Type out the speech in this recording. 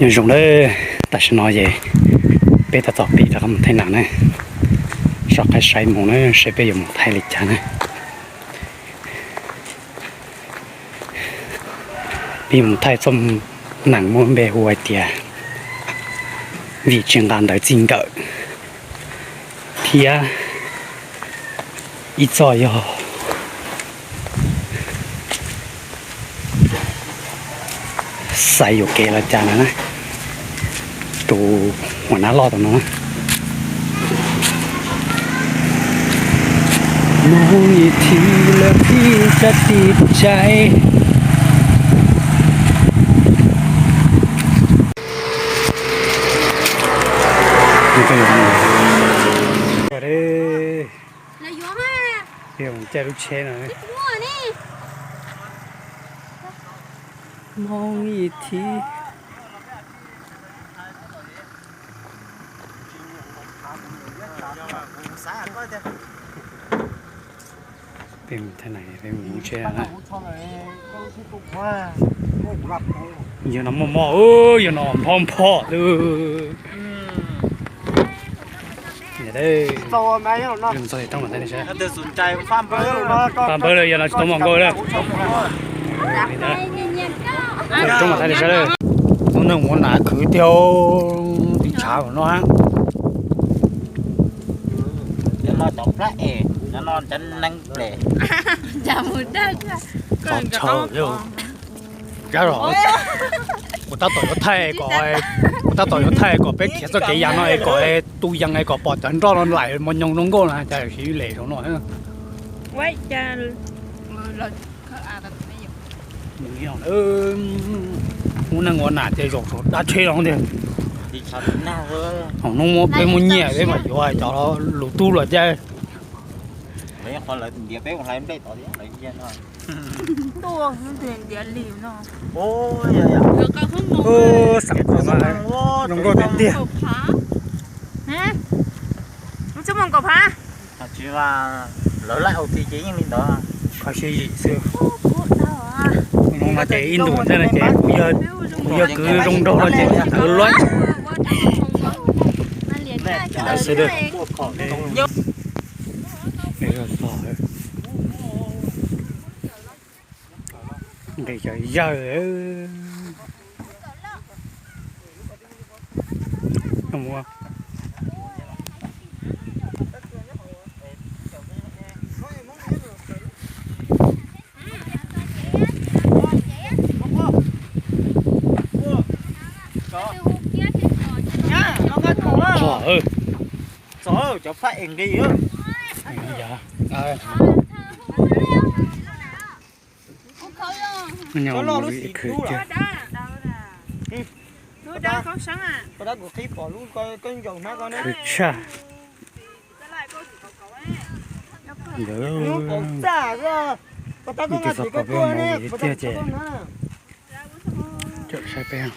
Nyob zoo nawb, tam sim no ces peb tab tom pib rov qab mus thaij nas na, soj qab saib mus na seb peb yuav mus thaij li cas na. Peb mus thaij txoj nas muaj npe hu hais tias vim tsis nqa ntawv txij nkawm thiab ib txoj yog xaiv yuam kev los cas na, tus huam nab loj tus no na. Moo ib thib lawm ib tsab tis tsaiv. Caij lub tsheb no. Moo ib thib. Peb mus thaij nas, peb mus tsheb na. Yog no moj moj, yog no npho npho lawm. Roob mas thaij li sab, pab npawb lawm, yog no tsis tau mom nkauj lawm. Roob mas thaij li sab lawm. Lub neej ua nas khwv tiag, tiv tshav no. Qhov tshawv, kuv tab tom yuav thaij kom, kuv tab tom yuav thaij kom peb khiav txoj kev yas no es kom tus yees es kom pom cov nroj no laim mos nyoos zoo nkauj no cas siv lem saum no. Lub neej ua nas ces zaum saum dab tsheb no tiag. Thaum no peb muaj nyiaj peb mam yuav cov lus tub los caij. Xav zoo nkauj tiag tiag. Lawv laij au ti ces yeej li ntawd. Kho siab zim xwb. No ces ib ntus ntawd no ces kuv yog, kuv yog kwv zoo nraug no ces kwv luaj. Ntawd xwb. Nqis cov yawg. Txog, cov phaj es nqis. Khwv tshaj. Ntawd, tus xov kom peb mus tiag ces tseem saib peb.